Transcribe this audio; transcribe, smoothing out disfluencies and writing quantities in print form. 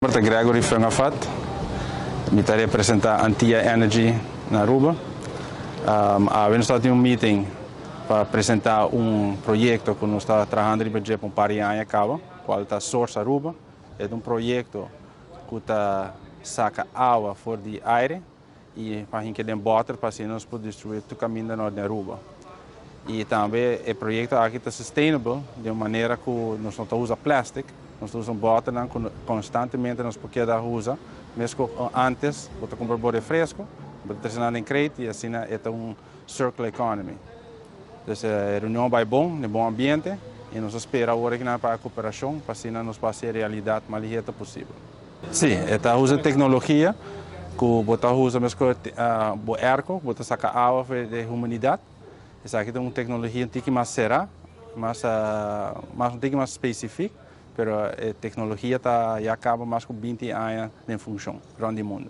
Nomber ta Gregory Fungafat. Mi ta representa Antia Energy na Aruba. Awe nos tabatin un meeting pa presenta un proyecto cu nos ta trahando riba dje pa un par di aña caba, cual ta Source Aruba. E ta un proyecto cu ta saca awa for di aire y pa hinca den boter pa asina nos por distribui tur caminda nort di Aruba. Y tambe e proyecto aki ta sustainable di un manera cu nos no ta usa plastic, nos ta usa un boternan cu constantemente nos por keda usa, mesco antes bo ta cumpra bo refresco, bo ta trece nan den crate y asina e ta un circular economy. Dus e reunion a bay bon, den bon ambiente y nos ta spera awor aki nan pa e cooperacion pa asina nos por haci e realidad mas liher posibel. Sí, e ta usa tecnologia cu bo ta usa mesco bo airco, bo ta saca awa for di humanidad. Esaki ta un tecnologia un tiki mas cera, mas mas un tiki mas specific, pero e tecnologia ta ya caba mas cu 20 aña den funcion rond di mundo.